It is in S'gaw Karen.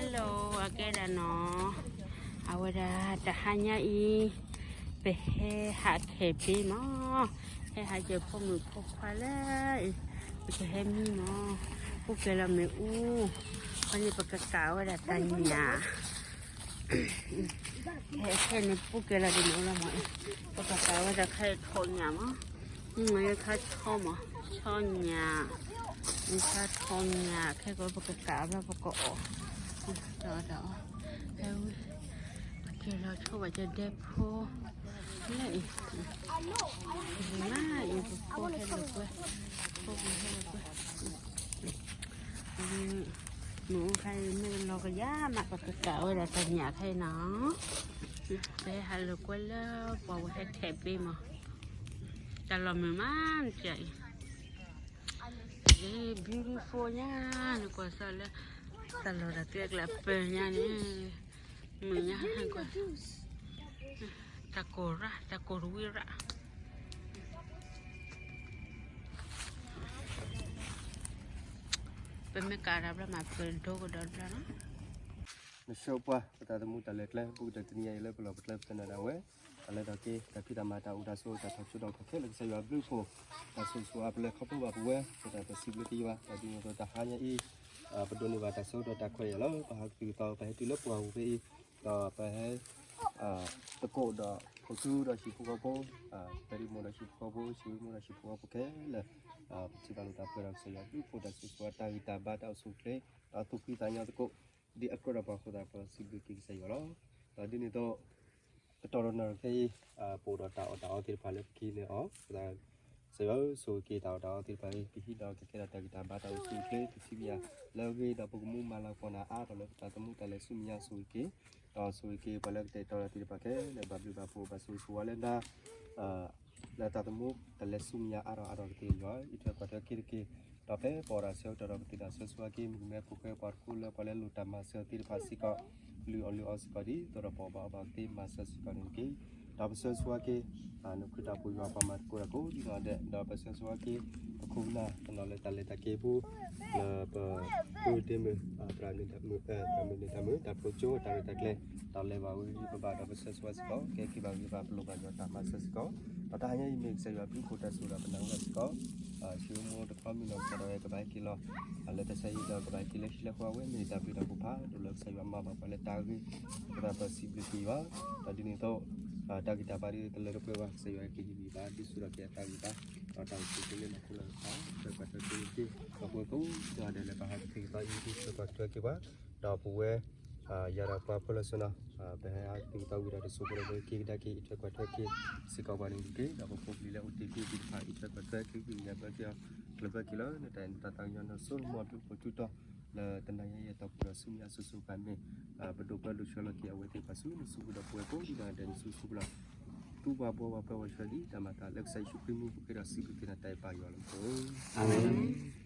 Hello အကဲဒၣ်နီၤ, အဝဲဒၣ်တဟါညါအံၤ ပဟဲဟးခဲးဘ့မး, ဟဲဟးကဲးဖိမုၣ်ဖိခွါလၢအံၤ, ပကဟဲမံမး, ပူၤကဲၤလီၤမ့ၣ်အူ, ခီန့ၣ်ပကကးဝဲဒၣ်တၢ်ညၣ် ဟဲခဲန့ၣ်ပူၤကဲၤလီၤဒ်န့ၣ်လီၤမး, ပကကးဝဲဒၣ်ခဲအံၤထီၣ်ညၣ်မး, မ့ၢ်ခါထီၣ်မး, ထီၣ်ညၣ်, မ့ၢ်ခါထီၣ်ညၣ် ခဲကီးပကကးဘျီပကအီၣ်, ဒီးဒီး, ဟဲဝံၤ, ပကဲၤလီၤဆိဘၣ်ကဒဲဖိ, လၢအံၤ, လၢအံၤပဖိဟဲလၢကွဲ, ဖိပူၤဟဲလၢကွဲ မ့ၢ်အိၣ်ခါအံၤမ့ၢ်လီၤကယၤမး ပကကးဝဲဒၣ်တၢ်ညၣ်ခဲအံၤနီၤ, ပဟဲဟးလၢကွဲလၢပှၤဝဲဟဲခဲးဘ့မး, တၢ်လီၢ်မုာ်မးနကဲအံၤ, beautiful ညါ, နကွၢ်စၢ်လၢ တၢ်လီၢ်တၢ်ကျဲအကျဲပၢၤညါန့ၣ်, မုာ်ညါကွၢ်, တၢ်ကိၢ်ရၣ် တၢ်ကိၢ်တဝံၤရၣ် ပမ့ၢ်ကးတၢ်ဘျီမး ပဒိကဒီးတဘျီနီၤ. နဆိပှၤ ပတၢ်သမူတၢ်လဲၤကျဲ ဘူးကတၢၢ်တနံၤအံၤလၢပလီၢ်ပကျဲပသနၢၣ်ဒၣ်ဝဲ, တၢ်လဲၤထီၣ်က့ၤ တၢ်ဖံးတၢ်မၤ တၢ်အိၣ်တၢ်ဆိး တၢ်ထီၣ်ဆိးဒီးခီၣ်ခဲလၢာ် ကစၢ်ယွၤဘျုးဖှိၣ်, တၢ်ဆိၣ်ဂ့ၤဆိၣ်ဝါပလဲၤခီဖျိဘၣ်ပဝဲ ပတၢ်ပစံးဘျုးက့ၤယွၤ တၢ်ဒ်န့ၣ်အသိးတဟါညါအံၤ ပဒိးန့ၢ်ဘၣ်တၢ်ဆၢကတီၢ်တၢ်ခွဲးယာ်လီၤ. ပဟးကသံၣ်ကသီ ပဟဲတုၤလၢပှၢ်ပူၤဖဲအံၤ, ဒီးပဟဲ သကိးဒီးဖိဆူဒီးဟံၣ်ဖိဃီဖိ, ပဟဲဒ်မိၢ်ဒီးဟံၣ်ဖိဃီဖိ ဟံၣ်ဝံမိၢ်ဒီးဟံၣ်ဖိဃီဖိခဲလၢာ်, ပထံၣ်ဘၣ်လိာ်သးပှဲၤဒီးကစၢ်ယွၤဘျုးဖှိၣ် တၢ်ဆိၣ်ဂ့ၤဆိၣ်ဝါ တၢ်ဂံၢ်တၢ်ဘါ တၢ်အိၣ်ဆူၣ်အိၣ်ချ့ ဒီးသူၣ်ဖှံသးညီသကိး ဒ်အကြၢးဒီးပှၤအဃိသတး ပစံးဘျုးက့ၤကစၢ်ယွၤလီၤ. ဒီးဒ်န့ၣ်အသိး ကတီၢ်ဒီးနၢ်ရံၣ်ခဲအံၤ ပအိၣ်ဒီးတၢ်အီၣ်တၢ်အီသ့ၣ်တဖၣ်လၢပကဟံးန့ၢ်အီၤ, ကစၢ်ယွၤဆိၣ်ဂ့ၤက့ၤတၢ်အီၣ်တၢ်အီသ့ၣ်တဖၣ်အံၤ ကဟံးဒီးကကဲထီၣ်တၢ်ဂံၢ်တၢ်ဘါ တၢ်အိၣ်ဆူၣ်အိၣ်ချ့ ပထံၣ်ဘၣ်ယၤလၢအဂ့ၤ ဒီးပကမူမၤလၤကပီၤနၤအါထီၣ်လၢပတၢ်သမူတၢ်လဲၤဆူမဲာ်ညါ ဆိၣ်ဂ့ၤက့ၤ, ဒီးဆိၣ်ဂ့ၤက့ၤပှၤလၢကတဲာ်ကတီၤတၢ်သ့ၣ်တဖၣ်ခဲလၢာ် ဘၣ်ဘျုးဘၣ်ဖှိၣ် ဘၣ်ဆိၣ်ဂ့ၤဆိၣ်ဝါလၢနၤ လၢတၢ်သမူတၢ်လဲၤဆူမဲာ်ညါအါထီၣ်အါထီၣ်ကသ့ယွၤ အံးထွဲကွၢ်ထွဲက့ၤတက့ၢ်. ဒီးဖဲပအီၣ်တၢ်ဆၢကတီၢ်ဒီး ပသ့ၣ်တၢ်ဆၢဆူအက့ၢ် မုၢ်ကမဲဖိဃဲပှၤသကိးလၢပှၤလၢလိၣ်တၢ်မၤစၢၤသ့ၣ်တဖၣ်စ့ၢ်ကီး လုၢ်အီၣ်လုၢ်အီစ့ၢ်ကီး ဒ်သိးဒီးပအီၣ်ဘၣ်အီဘၣ်ကသ့မၤစၢၤစ့ၢ်ကီးန့ၣ်တက့ၢ်. ဒီးပဆၢဆူအက့ၢ် နခရံာ်တၢ်ပူၤယွၤပှၤမၤသကိးတၢ်ကိးဒ်နီၢ်ဒဲး ဒီးပဆၢဆူအက့ၢ် ပခိၣ်ပနၢ်တနီၤလၢတၢ်လဲၤတၢ်က့ၤအပူၤ လၢပပုၢ်ဒ့မုၣ် သရၣ်မုၣ်န့ၢ်သရၣ်မုၣ် တၢ်ဖျိကၠိ တၢ်ရဲၣ်တၢ်ကျဲၤ တၢ်လဲၤဘၣ်ဝံၤပဘၣ်ဒီးပဆၢဆူအစ့ၢ်ကီး ကဲက့ၤဘၣ်ဂ့ၤဘၣ် ပလိၣ်ဘၣ်ယွၤတၢ်မၤစၢၤစ့ၢ်ကီး ဒီးတဟါညါအံၤမ့ၢ်ကစၢ်ယွၤဘျုးဖှိၣ်တၢ်ဆိၣ်ဂ့ၤဒီးပနၢ်ဟူဘၣ်စ့ၢ်ကီး ဆံးမူတခီမ့ၢ်နီၢ်ကစၢ်ဒၣ်ဝဲကဘၣ်ဟဲက့ၤလီၤ လၢတၢ်ဆါဟံၣ်ဒီးကဘၣ်ဟဲက့ၤလၢဟံၣ်လၢဃီဝဲ မ့ၢ်တၢ်ဘျုးတၢ်ဖှိၣ်ဖးဒိၣ်လၢကစၢ်ယွၤမၤဘၣ်ပှၤလၢတၢ်ဂ့ၤ ပသးပစံးဘျုးက့ၤယွၤ ဒီးဒ်န့ၣ်အသိး တၢ်ဂံၢ်တၢ်ဘါဒ်တလၢတပှဲၤဘၣ် ကစၢ်ယွၤကဟ့ၣ်ဂံၢ်ဘါ ဒုးဆူၣ်ထီၣ်က့ၤအတၢ်ဂံၢ်ဘါ ဒီးတၢ်အိၣ်ဆူၣ်အိၣ်ချ့လၢနီၢ်ခိလၢကီၢ် ထွဲကွၢ်ထွဲက့ၤက့ၤ ဒီးပဝဲကိးဂၤဒဲးလၢပဟးကသံၣ်ကသီအံၤ ဒုးထွဲကွၢ်ထွဲက့ၤပှၤ ဒီးပဝဲ ယၤဒီးပှၤဖိလၢစိနီၤ ပဟဲဟးကသံၣ်ကသီဝံၤဒီးတစိၢ်ဖိဒီးပက့ၤကဒါက့ၤ အံးထွဲကွၢ်ထွဲက့ၤ စ့ၢ်ကီးပှၤန့ၣ်တက့ၢ် ဒီးပဖိပလံၤလၢအိၣ်တ့ၢ်က့ၤသ့ၣ်တဖၣ် အံးထွဲကွၢ်ထွဲက့ၤ ကညးဘၢက့ၤအီၤ ကျၢၢ်ဘၢက့ၤလၢနတၢ်အဲၣ်နတၢ်သးကညီၤ နစိနမိၢ်အဘျုးဖှိၣ်ထူတီၤ လၢတနၤညါအံၤအတီၢ်ပူၤဒီးဆူမဲာ်ညါအစိၤစိၤအဃၣ်မ့ၢ် ပဒိၣ်ပၢဒိၣ်ဆှၢလီၤက့ၤအဝဲသ့ၣ်တဖၣ်ဆူနစုပူၤဒီးပဝဲကိးဂၤဒဲးနစုပူၤလီၤ တူၢ်ဘၣ်ဘှီဘၣ်ပှဲၤဝဲဆှၢဒ်တၢ်မၤသးလၢကစၢ်ယ့ၣ်ၡူးခရံာ်မံၤ ပဃ့ဒီးစံးဘျုးက့ၤနၤတၢ်အဲၣ်ပၢ်ယွၤလၢမူခိၣ် အၤမ့ၣ်.